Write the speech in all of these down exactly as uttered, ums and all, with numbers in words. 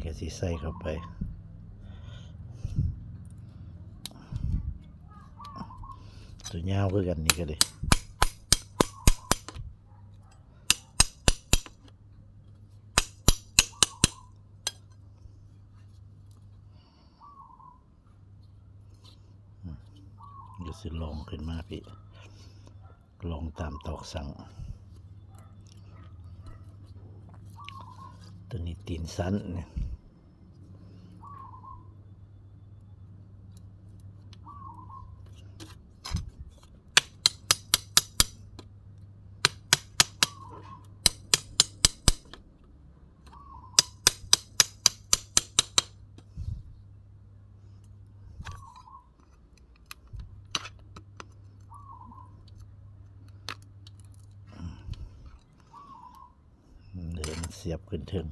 ก็สิใส่เข้าไป ตัวยาวคือกันนี่ก็ได้ ก็สิลองขึ้นมาพี่ ลองตามตอกสั่ง ตัวนี้ตีนสั้นเนี่ย เดี๋ยวมันเสียบขึ้นเทิง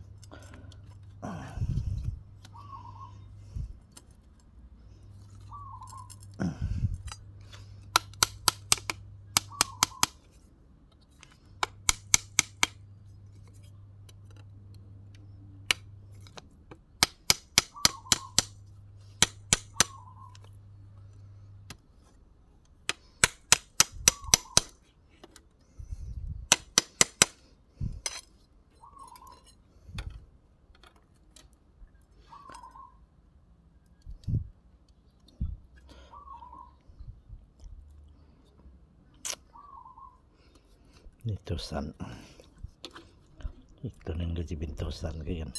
นี่ตัวสั้น อีกตัวหนึ่งก็จะเป็นตัวสั้นก็กัน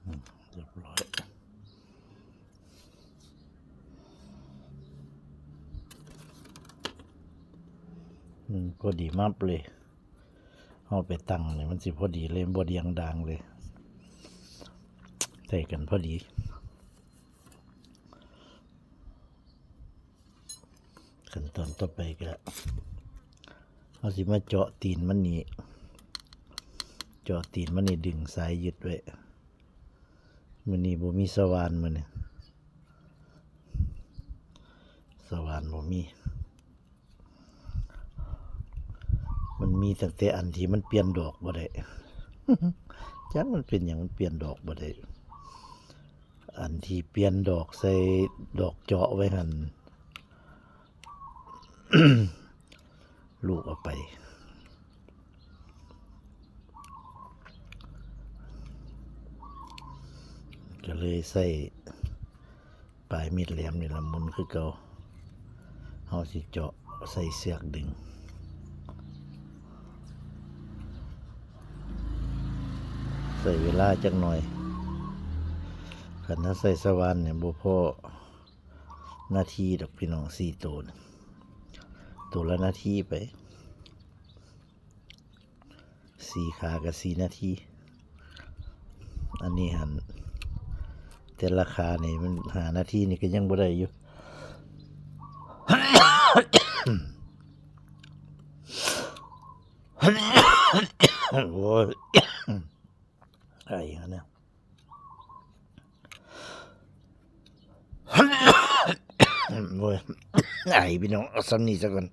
อืม เรียบร้อย อืม พอดีมับเลย เอาไปตั้งเนี่ย มันสิพอดีเลย บ่เดียงดางเลย ใส่กันพอดี ขั้นตอนต่อไปก็ เอาสิมาเจาะตีนมันนี่ เจาะตีนมันนี่ ดึงสายยึดไว้ มื้อนี้บ่มีสว่านมื้อนี้ สว่านบ่มี มันมีตั้งแต่อันที่มันเปลี่ยนดอกบ่ได้ จักมันเป็นหยังมันเปลี่ยนดอกบ่ได้ อันที่เปลี่ยนดอกใส่ดอกเจาะไว้หั่น ลูกเอาไป ก็เลยใส่ปลายมีดแหลมนี่ละหมุนคือเก่า เฮาสิเจาะใส่เสือกดึง ใส่เวลาจักหน่อย คันถ้าใส่สว่านเนี่ยบ่พอนาทีดอกพี่น้อง สี่ตัวนี่ ตัวละนาทีไป สี่ขากับสี่นาที อันนี้หั่น แต่ละขานี่มันห้านาทีนี่ก็ยังบ่ได้อยู่ โอ้ย ไอ้หั่นเนี่ย โอ้ย ไอ้พี่น้อง เอาซ้ำนี่ซะก่อน